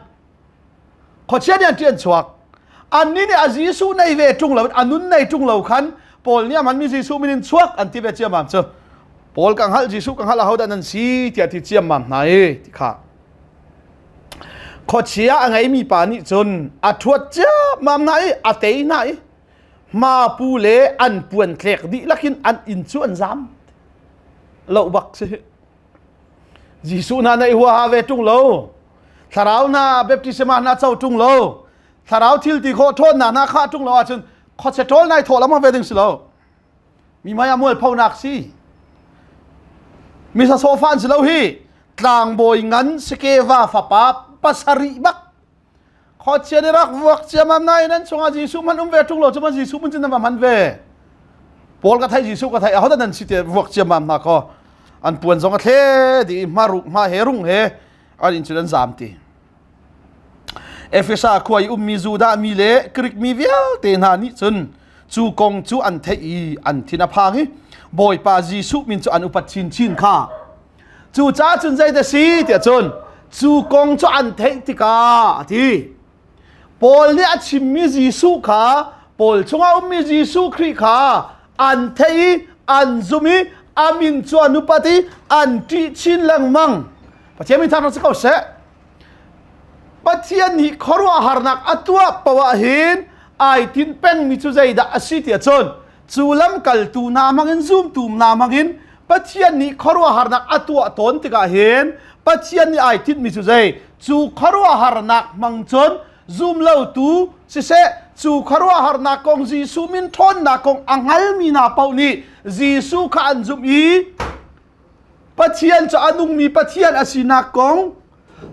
Khuachia nih an ṭih an chuak. Annih nih a Jesuh nei ve ṭung lo a nun nei ṭung lo khan Paul nih a hmanmi Jesuh min in chuak an ti ve ciammam cu. Paul ka hngalh Jesuh ka hngalh ahodah nan si tiah ti ciammam hna i ti kha. Khuachia a ngeimi pa nih cun a ṭhuat ciammam hna i a tei hna i hmapu le an puan tlek dihlak in an inn cu an zam. Lo bak si. Jesuh hna na i huaha ve ṭung lo. Thlarau hna baptisma hna co ṭung lo. Thlarau thil ti khawh ṭhawnnak hna khah ṭung lo ahcun khuachia ṭawl nai thawh lamang ve ding si lo. Mi maya mual phonak si. Mi sasawfa an si lo hi. Tlangbawi ngan Sikeva fapa pasarih bak Khuachia nih rak vuak ciammam nain an chungah Jesuh hmanh um ve ṭung lo cu man Jesuh mun cun nan va hman ve. Paul ka theih Jesuh ka theih ahodah nan si te vuak ciammam hna kaw an puan zong a thle dih i hma ruk hma he rung he an inn cun an zaam ti. Efesa khua i ummi Judah mi le Greek mi vialte hna nih cun cu kong cu an theih i an thin a phang i Bawipa Jesuh min cu an upat chinchin kha. Cucaah cun zeidah si tiah cun cu kong cu an theih tikah a ti. Paul nih a chimmi Jesuh kha Paul chungah ummi Jesuh Khrih kha an theih i an zum i a min cu an upat i an ṭih chin lengmang. Pathian min thangṭhat si ko seh. Pathian nih khuaruahharnak a tuah paoh ah hin ai tinh pengmi cu zeidah a si tiah cun cu lamkaltu hna hmangin zumtu hna hmangin Pathian nih khuaruahharnak a tuah tawn tikah hin Pathian nih ai tinhmi cu zei cu khuaruahharnak hmang cun zumlotu siseh cu khuaruahharnak kong Jesuh min ṭhawnnak kong a hngalmi hna paoh nih Jesuh kha an zumh i Pathian cu a nungmi Pathian a sinak kong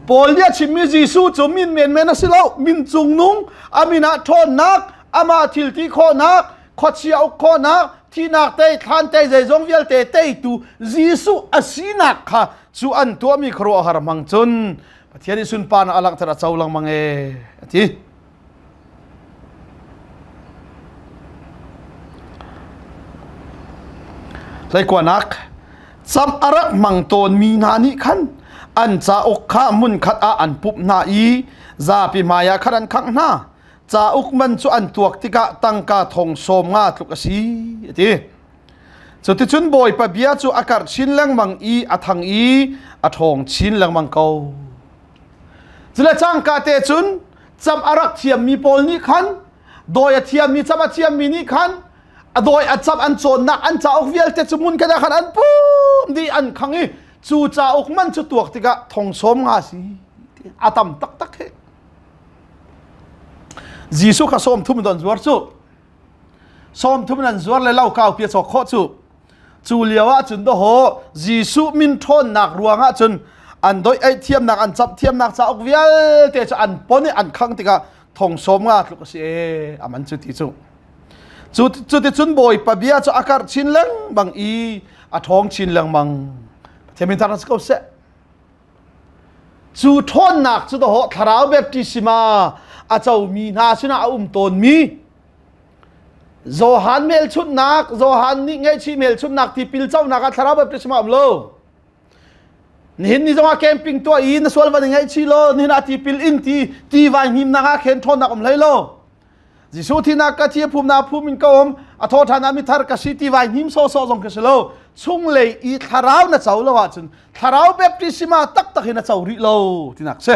Paul nih a chimmi Jesuh cu min menmen a si lo, min cungnung, a min ah ṭhawnnak, amah thil ti khawhnak, khuachia uk khawhnak, thihnak tei, thlan tei, zeizong vialte teitu Jesuh a sinak kha cu an tuahmi khuaruahhar hmang cun Pathian nih sunparnak a langhter a co lengmang e a ti. Hleikuanak camh a rak hmang tawnmi hna nih khan an cauk kha hmunkhat ah an pumh hna i zapi hmaiah khan an khangh hna. Cauk man cu an tuak tikah tangka thong sawm nga tluk a si, a ti. Cuticun Bawipa bia cu a karh chin lengmang i a thang i a ṭhawng chin lengmang ko. Cule cangka te cun camh a rak thiammi pawl nih khan dawi a thiammi camh a thiammi nih khan a dawi a camh an cawnnak an cauk vialte cu hmun khat ah khan an pum dih an khang i cu cauk man cu tuak tikah thong sawm nga si a tam taktak he. Jesuh kha sawm thum don zuar cu sawm thum nan zuar le lo kau pia chok khawh cu. Cu lio ah cun dawhaw Jesuh min ṭhawnnak ruangah cun an doih ei thiamnak an camh thiamnak cauk vialte cu an pon i an khang tikah thong sawm nga tluk a si e aman cu ti cu. Cu cuticun Bawipa bia cu a karh chin lengmang i a ṭhawng chin lengmang. Pathian min thangṭhat si ko seh. Cu ṭhawnnak cu dawhaw thlarau baptisma a comi hna sinah a um tawnmi Johan hmelchunhnak, Johan nih ngaihchih hmelchunhnak tipil conak ah thlarau baptisma um lo. Nihin ni zongah camping tuah i na sual van i ngaihchih law nihin ah tipil in ti ti vai hnimnak ah khen ṭhawnnak um hlei lo. Jesuh thinak ka thi a phumnak phum in ka um a thaw ṭhan ah mithar ka si ti vai hnim sawhsawh zong ka si lo. Chunglei i thlarau na co lo ahcun thlarau baptisma taktak hi na co rih lo tinak si.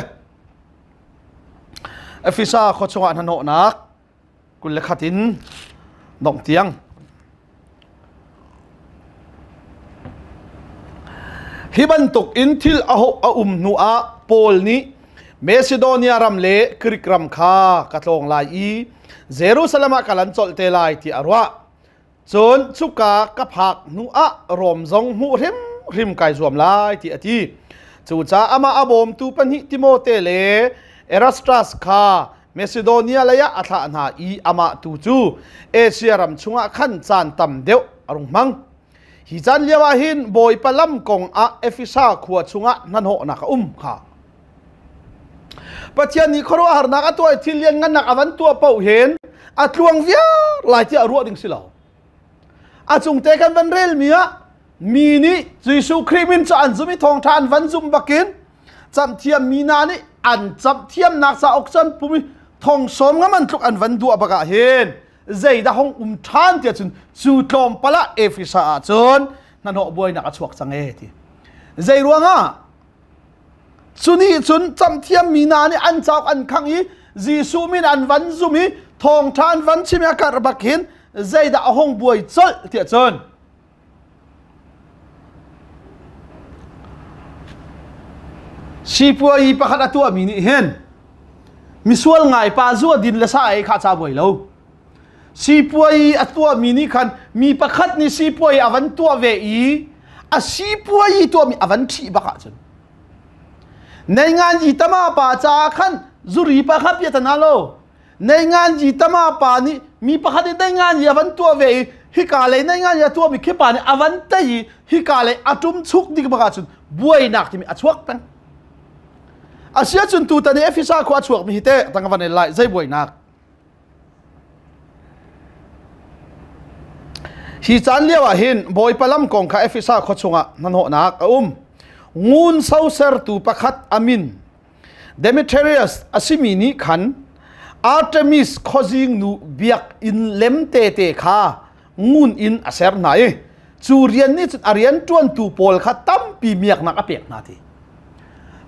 Efesa khua chungah hnahnawhnak 21 in dongh tiang. Hi bantuk in thil a a um hnu ah Paul nih Macedonia ram le Greek ram kha ka tlawng lai i Jerusalem ah ka lan colh te lai ti a ruah. Cun cuka ka phak hnu ah Rom zong hmuh hrimhrim kai zuam lai ti a ti. Cucaah amah a bawmtu pahnih Timote le Erastus kha Macedonia lei ah a thlah hna i amah tu cu Asia ram chungah khan caan tam deuh a rung hmang. Hi caan lio ah hin Bawipa lam kong ah Efesa khua chungah hnahnawhnak a um kha. Pathian nih khuaruahharnak a tuah i thil lianngannak a van tuah paoh hin a tluang viar lai tiah ruah ding si lo. A cung te kan van relmi ah mi nih Jesuh Khrih min cu an zum i thawngṭha an van zum bakin camhthiam mi hna nih an camhthiamnak cauk can pum i thong sawm ngam an tluk an van duah bak ah hin zeidah hong um ṭhan tiah cun cu tlawmpal ah Efesa ah cun hnahnawh buainak a chuak cang e ti. Zei ruangah cu nih cun camhthiam mi hna nih an cauk an khangh i Jesuh min an van zum i thawngṭha an van chim i a karh bak hin zeidah a hong buai colh tiah cun Sipuayi pakhat a tuahmi nih hin misual ngai pa zu a din le sa ei kha ca buai lo. Sipuayi a tuahmi nih khan mi pakhat nih sipuayi a van tuah ve i a sipuayi tuahmi a van ṭhih bak ahcun nei ngan yi tama pa caah khan zuri pa kha piah ta lo. Neinganji tama pa nih mi pakhat nih neinganji a van tuah ve i hika lei neinganji a tuahmi khi pa nih a van tei i hika lei a ṭum chuk ding bak ahcun buainak timi a chuak peng. Asiahcun tutan i Efesa khua a chuakmi hi teh tang van el lai zei buainak? Hi caan lio ah hin Bawipa lam kong kha Efesa khua chungah hnahnawhnak a um. Ngun sosertu pakhat a min Demetrius a simi nih khan Artemis khuazing nu biakinn lem tete kha ngun in a ser hna i cu rian nih cun a rian ṭuantu pawl kha tampi miaknak a pek hna ti.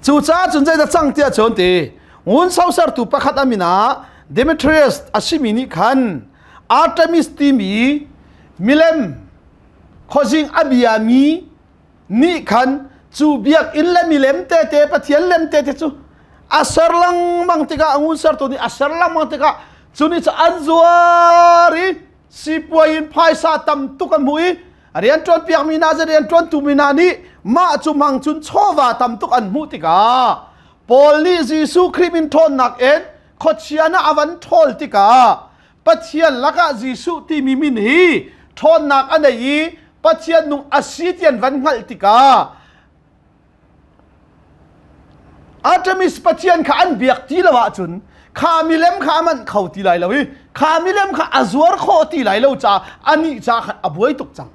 Cucaah cun zeidah cang tiah cun ti ngun sosertu pakhat a min ah Demetrius a simi nih khan Artemis timi milem khuazing a biami nih khan cu biakinn le milem tete pathian lem tete cu a ser lengmang tikah a ngun sertu nih a ser lengmang tikah cu nih cu an zuar i sipuai in phaisa tam tuk an hmu i A rianṭuan piakmi hna cu rianṭuantu mi hna nih mah cu hmang cun chawva tam tuk an hmuh tikah Paul nih Jesuh Khrih min ṭhawnnak in khuachia na a van ṭhawl tikah Pathian lakah Jesuh timi min hi ṭhawnnak a nei i Pathian nung a si ti an van hngalh tikah Artemis pathian kha an biak ti lo ahcun kha milem kha a manh kho ti lai lo i kha milem kha a zuar khawh ti lai lo caah anih ca khan a buai tuk cang.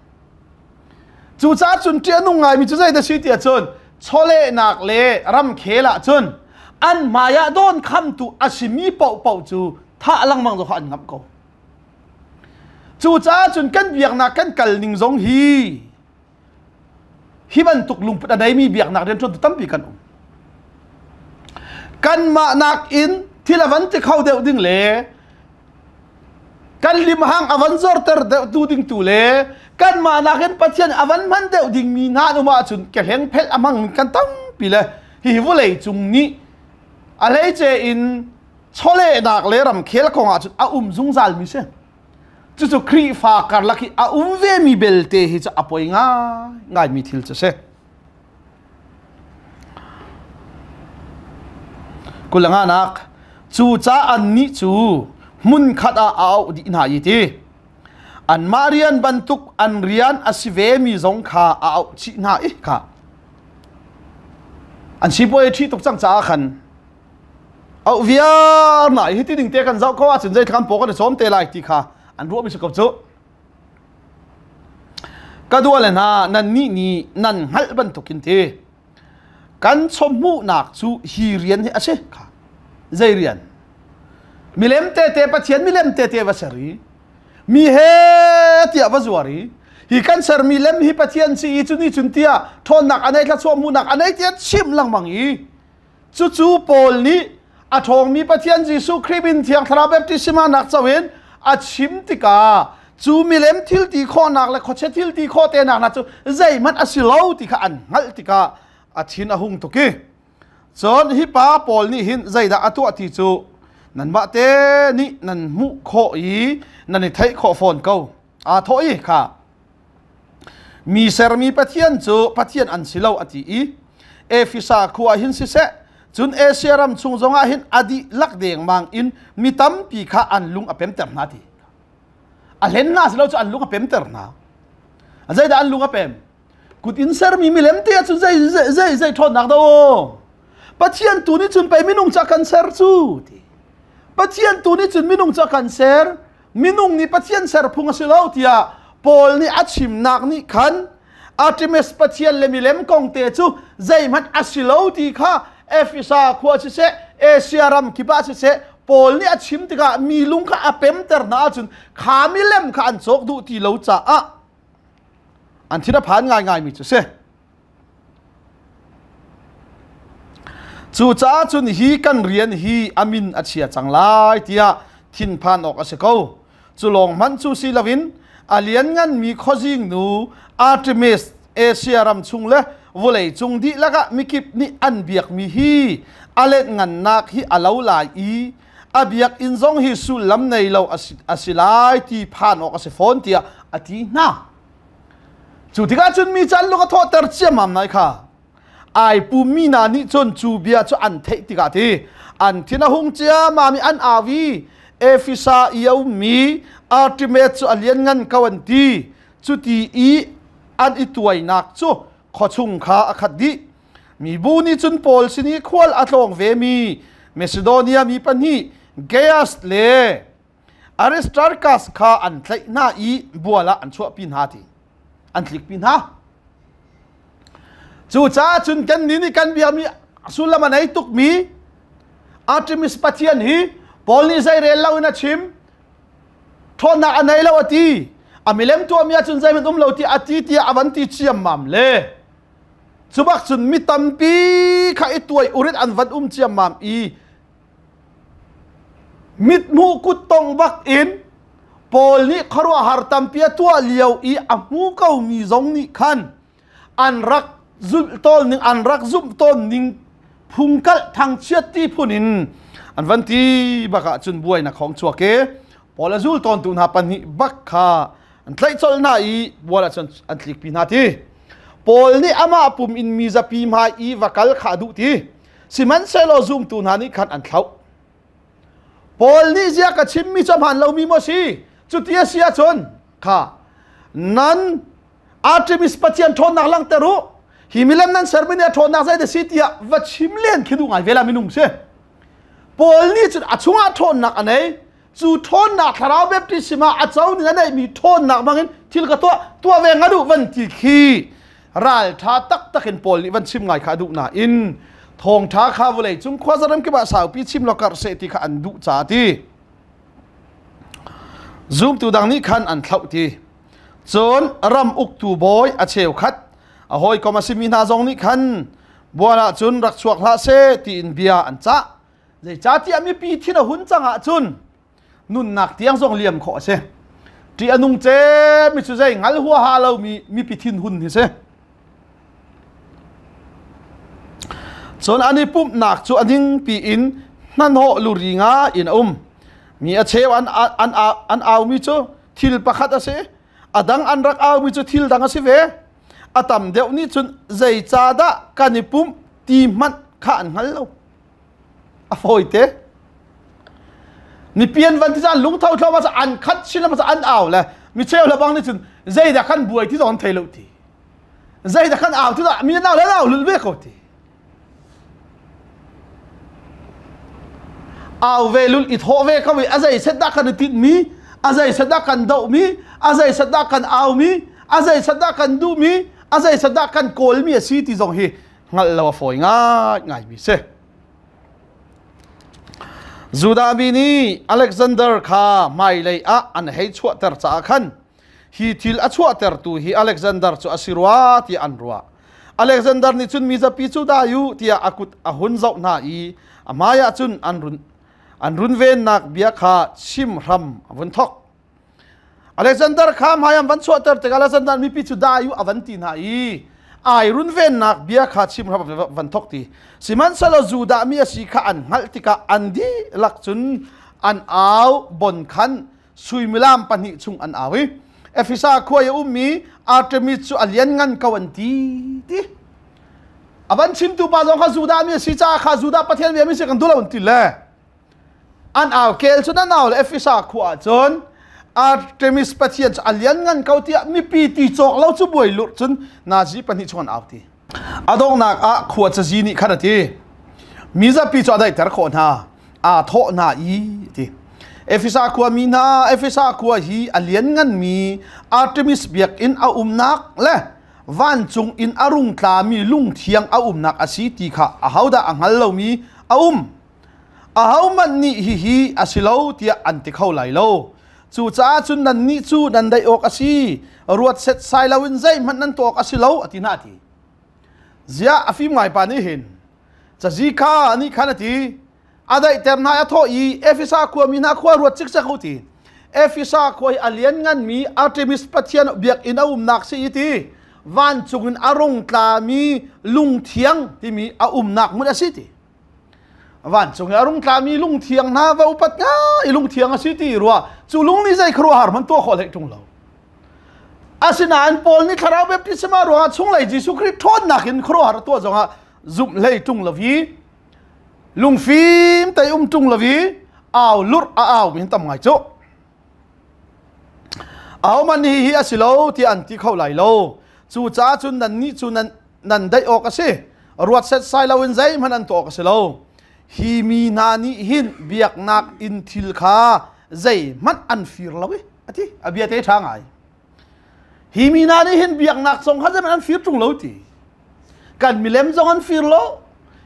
Cucaah cun ṭih a nung ngaimi cu zeidah si ti ahcun chawlehnak le ramkhel ahcun an hmai ah dawn khamtu a simi paohpaoh cu thah lengmang zong kha an ngamh ko. Cucaah cun kan biaknak kan kal ning zong hi hi bantuk lungput a neimi biaknak rianṭuantu tampi kan um. Kanmah nakin thil a van ti kho deuh ding le kan limhang a van zorter deuh tu ding tu le kanmah nakin Pathian a van hman deuh ding mi hna an um ahcun kehleng phelh a hmang kan tampi le hihi vawlei cung nih a hleice in chawlehnak le ramkhel kong ahcun a um zungzal mi si. Cucu Khrihfa karlak hi a um vemi belte hi cu a poi ngaingaimi thil cu si. Kulanganak cu ca annih cu hmunkhat ah a auh dih hna i ti. Anmah rian bantuk an rian a si vemi zong kha a auh chih hna i kha. An sipuai ṭhi tuk cang caah khan auh viar na hi ti ding te kan zoh ko ahcun zei kan paw kan i cawm te lai ti kha an ruahmi si ko cu. Ka dua le hna nan nih nih nan hngalh bantukin ti kan chawhmuhnak cu hi rian hi a si kha. Zei rian? Milem tete Pathian milem tete va ser i mi he tiah va zuar i hi kan sermi lem hi Pathian si i cu ni cun tiah ṭhawnnak a nei thluachuah hmuhnak a nei tiah chim lengmang i Cucu Paul nih a ṭhawngmi Pathian Jesuh Khrih min Thiang Thlarau baptisma nak co in a chim tikah cu milem thil ti khawhnak le khuachia thil ti khawh tenak hna cu zeihmanh a si lo ti kha an hngalh tikah a thin a hung tuk i cun hi pa Paul nih hin zeidah a tuah ti cu nanmah te nih nan hmuh khawh i nan i theih khawh fawn ko aa thawh i kha Mi sermi Pathian cu Pathian an si lo a ti i Efesa khua hin siseh cun Asia ram chung zongah hin a dihlak dengmang in mi tampi kha an lung a pemter hna ti. A hlen hna si lo cu an lung a pemter hna. Zeidah an lung a pem? Kut in sermi milem te ahcun zei zei zei zei ṭhawnnak dah aw? Pathian tu nih cun pei minung ca kan ser cu ti. Pathian tu nih cun minung ca kan ser. Minung nih Pathian ser phung a si lo tiah Paul nih a chimnak nih khan Artemis pathian le milem kong te cu zeihmanh a si lo ti kha Efesa khua siseh Asia ram kip ah siseh Paul nih a chim tikah mi lung kha a pemter hna ahcun kha milem kha an cawk duh ti lo caah an thin a phan ngaingaimi cu si. Cucaah cun hi kan rian hi a min a chia cang lai tiah thinphan awk a si ko. Cu lawng hmanh cu si loin a liannganmi khuazing nu Artemis Asia ram chung le vawlei cung dihlak ah mikip nih an biakmi hi a letngannak hi a lo lai i a biakinn zong hi sullam nei lo a si lai ti phan awk a si fawn tiah a ti hna. Cu tikah cun mi cu an lung a thawhter ciammam nai kha. Ai pummi hna nih cun cu bia cu an theih tikah ti an thin a hung ciammam i an au i Efesa i a ummi Artemis cu a lianngan ko an ti. Cuti i an i tuainak cu khuachung kha a khat dih. Mibu nih cun Paul sin i khual a tlawng vemi Macedonia mi pahnih Gaius le Aristarchus kha an tlaih hna i bual ah an chuahpi hna ti an tlikpi hna. Cucaah cun kannih nih kan biakmi sullam a nei tukmi Artemis pathian hi Paul nih zeirel lo in a chim ṭhawnnak a nei lo a ti a milem tuahmi ahcun zeihmanh um lo ti a ti tiah a van ti ciammam le cu bak cun mi tampi kha i tuai urit an van um ciammam i Mithmuh kuttong bak in Paul nih khuaruahhar tampi a tuah lio i a hmu komi zong nih khan an rak zulh tawn ning an rak zumh tawn ning phungkalh thangchiat ti phun in an van ti bak ah cun buainak hong chuak i Paul a zul tawntu hna pahnih bak kha An tlaih colh hna i bual ah cun an tlikpi hna ti. Paul nih amah pum in mi zapi hmai i va kal kha a duh ti. Sihmanhsehlaw zumtu hna nih khan an thlauh. Paul nih zia ka chimmi cu a hmaan lomi maw si? Cuti a si ahcun kha nan Artemis pathian ṭhawnnak langhter u. Hi milem nan sermi nih a ṭhawnnak zeidah si tiah va chim len khi duh ngai ve la minung si. Paul nih cun a chungah ṭhawnnak a nei. Cu ṭhawnnak thlarau baptism ah a co ning a neihmi ṭhawnnak bangin thil ka tuah tuah ve nga duh van ti khi ralṭha taktak in Paul nih van chim ngai kha a duh nain thawngṭha kha vawlei cung khuazaram kip ah saupi chim law karh seh ti kha an duh ca ti. Zumtu dang nih khan an thlauh ti. Cun ram uktu bawi a cheukhat a hawikom a simi hna zong nih khan bual ah cun rak chuak hlah seh tiin bia an cah. Zeicahtiah mipi thin a hun cang ahcun nunnak tiang zong liam khawh a si. Ṭih a nung cem mi cu zei ngal huaha lomi mipi thinhun hi si. Cun an i pumhnak cu a ningpi in hnahnawh luri nga in a um. Mi a cheu an, an, an aumi cu thil pakhat a si. A dang an rak aumi cu thil dang a si ve. A tam deuh nih cun zeicahdah kan i pumh ti hmanh kha an hngal lo. A fawite. Nipian van ti caan lungtho thlo ma an khat chin ma an au le mi cheu le bang nih cun zeidah kan buai ti zong an thei lo ti. Zeidah kan au ti mi nau le nau lul ve ko ti. Au ve lul i thawh ve ko i a zei set dah kan i tinh mi, a zei set dah kan doh mi, a zei set dah kan au mi, a zei set dah kan duh mi, a zei set dah kan kawl mi a si ti zong hi hngalh lo a fawi ngai ngai mi si. Judah mi nih Alexander kha hmailei ah an hei chuahter caah khan hi thil a chuahtertu hi Alexander cu a si rua tiah an ruah. Alexander nih cun mizapi cu dai u tiah a kut a hun zoh hna i a hmaiah cun an run an runvennak bia kha chim hram a vun thawk. Alexander kha hmai an van chuahter tikah Alexander mipi cu dai u a van ti hna i ai runvennak bia kha chim hram van thawk ti. Sihmanhsehlaw Judah mi a si kha an hngalh tikah an dihlak cun an au bon khan suimilam pahnih chung an au i Efesa khua i a ummi Artemis cu a lianngan ko an ti ti. A van chimtu pa zong kha Judah mi a si caah kha Judah Pathian bia mi si kan duh lo an ti le an au kel cun an au le Efesa khua ah cun Artemis pathian cu a lianngan ko tiah mipi ti cawk lo cu buai lurh cun nazi pahnih chung an au ti. A donghnak ah khua cazi nih khan a ti. Mizapi cu a daihter khawh hna. Aa thawh hna i ti. Efesa khua mi hna, Efesa khua hi a liannganmi Artemis biakinn a umnak le vancung in a rung tlami lungthiang a umnak a si ti kha ahodah a hngal lomi a um. Ahohmanh nih hihi a si lo tiah an ti kho lai lo. Cucaah cun nannih cu nan daih awk a si. Ruat setsai loin zeihmanh nan tuah awk a si lo, a ti hna a ti. Ziah a fim ngai pa nih hin cazi kha nih khan a ti. A daihter hna i a thawh i Efesa khuami hna khua ruat cikcek u ti. Efesa khua hi a liannganmi Artemis pathian biakinn a umnak si i ti. Vancung in a rung tlami lungthiang timi a umnak hmun a si ti. Vancung i a rung tlami lungthiang hna va upat nga i lungthiang a si ti rua cu lung nih zei khuaruahhar hmanh tuah khawh hlei ṭung lo. Asinain Paul nih thlarau baptisma ruangah chunglei Jesuh Khrih ṭhawnnak in khuaruahhar a tuah zongah zumh hlei ṭung lo i lungfim tei um ṭung lo i au lurh a au mi tam ngai cu. Ahohmanh nih hi a si lo tiah an ti kho lai lo. Cucaah cun nannih cu nan nan daih awk a si. Ruat setsai loin zeihmanh an tuah awk a si lo. Hi mi hna nih hin biaknak inn thil kha zeihmanh an fir lo i a ti. A bia te ṭha ngai. Hi mi hna nih hin biaknak zong kha zeihmanh an fir ṭung lo ti. Kan milem zong an fir lo.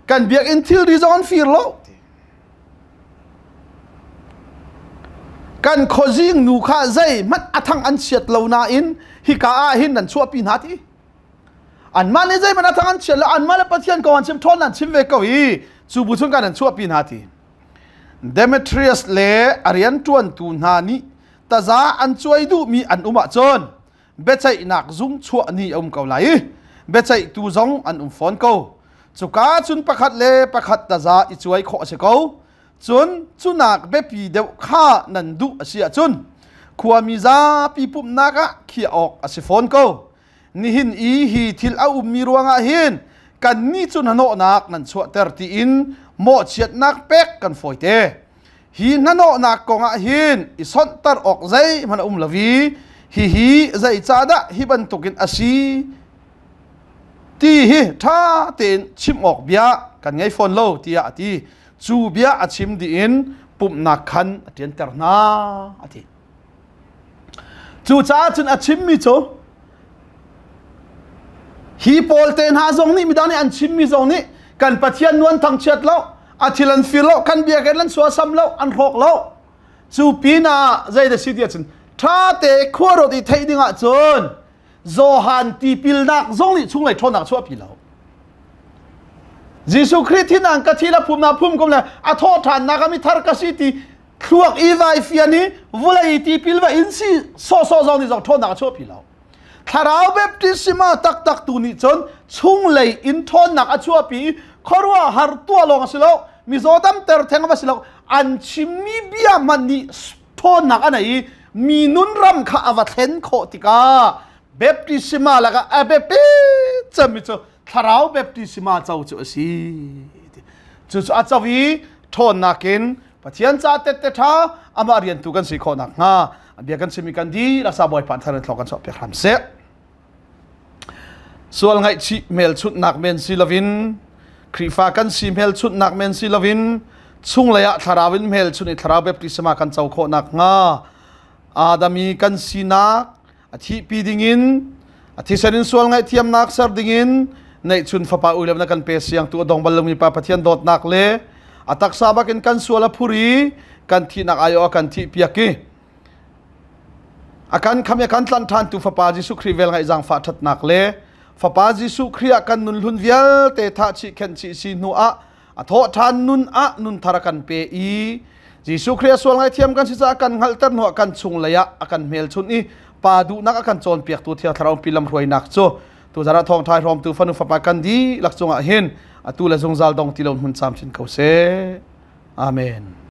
Kan biakinn thilri zong an fir lo. Kan khuazing nu kha zeihmanh a thang an chiat lo nain hika ah hin nan chuahpi hna ti. Anmah nih zeihmanh a thang an chiat lo anmah le Pathian kong an chim ṭhawn an chim ve ko i cu bu chung kan an chuahpi hna ti. Demetrius le a rianṭuantu hna nih taza an cuai duhmi an um ahcun biaceihnak zung chuah ni a um ko lai i biaceihtu zong an um fawn ko. Cuka cun pakhat le pakhat taza i cuai khawh a si ko. Cun cunak biapi deuh kha nan duh a si ahcun Khuami zapi pumhnak ah khiah awk a si fawn ko. Nihin i hi thil a ummi ruangah hin kannih cu hnahnawhnak nan chuahter tiin mawhchiatnak pek kan fawite. Hi hnahnawhnak kongah hin i sonhter awk zeihmanh a um lo i hihi zeicahdah hi bantukin a si ti hi ṭha tein chim awk bia kan ngei fawn lo tiah a ti. Cu bia a chim dih in pumhnak khan a ṭianter hna a ti. Cucaah cun a chimmi cu hi pawl te hna zong nih midang nih an chimmi zong nih kan Pathian nuan thangchiat lo, a thil an fir lo, kan biakinn an suasam lo, an hrawk lo. Cu pinah zei dah si ti ahcun ṭha te khuaruat i theih ding ahcun Johan tipilnak zong nih chunglei ṭhawnnak chuahpi lo. Jesuh Khrih thinang ka thi la phum na phum kum le a thawh ṭhannak a mithar ka si ti thluak i vai fian i vulei tipil va in si sawhsawh zong nih zong ṭhawnnak a chuahpi lo. Thlarau baptisma taktak tu nih cun chunglei in ṭhawnnak a chuahpi i khuaruahhar tuah lawng a si lo, mizaw damter theng a si lo, an chimmi bia hmanh nih ṭhawnnak a nei i mi nun ram kha a va thlen khawh tikah baptisma lakah a biapi cemmi cu thlarau baptisma co cu a si. Cucu a co i ṭhawnnak in Pathian ca tette ṭha amah riantu kan si khawh nakhnga bia kan chimmi kan dih laksa Bawipa thar in thlawk kan chuah piak hram seh. Sual ngaihchih hmelchunhnak men si loin Khrihfa kan si hmelchunhnak men si loin chunglei ah thlarau in hmelchunh i thlarau baptisma kan co khawh nakhnga Adam i kan sinak a thihpi dingin a thisen in sual ngaihthiamnak ser dingin neihchun fapa ui na kan pe siangtu a dong bal lomi pa Pathian dawtnak le a taksa bakin kan sual a phur i kan thihnak aio a kan thih piak i a kan kham i a kan tlanh ṭhan tu fapa Jesuh Khrih vel ngaih zaangfah ṭhatnak le fapa Jesuh Khrih ah kan nun hlun vialte thah chih khenh chih si hnu ah a thawh ṭhan nun ah nun thar a kan pe i Jesuh Khrih a sual ngaithiam kan si caah kan hngalhter hnu ah kan chunglei ah a kan hmelchunh i pa duhnak a kan cawnpiaktu Thiang Thlarau pi lamhruainak cu tuzan ah thawngṭha hrawmtu fanu fapa kan dihlak cungah hin atu le zungzal dong ti lo hmun camcin ko seh. Amen.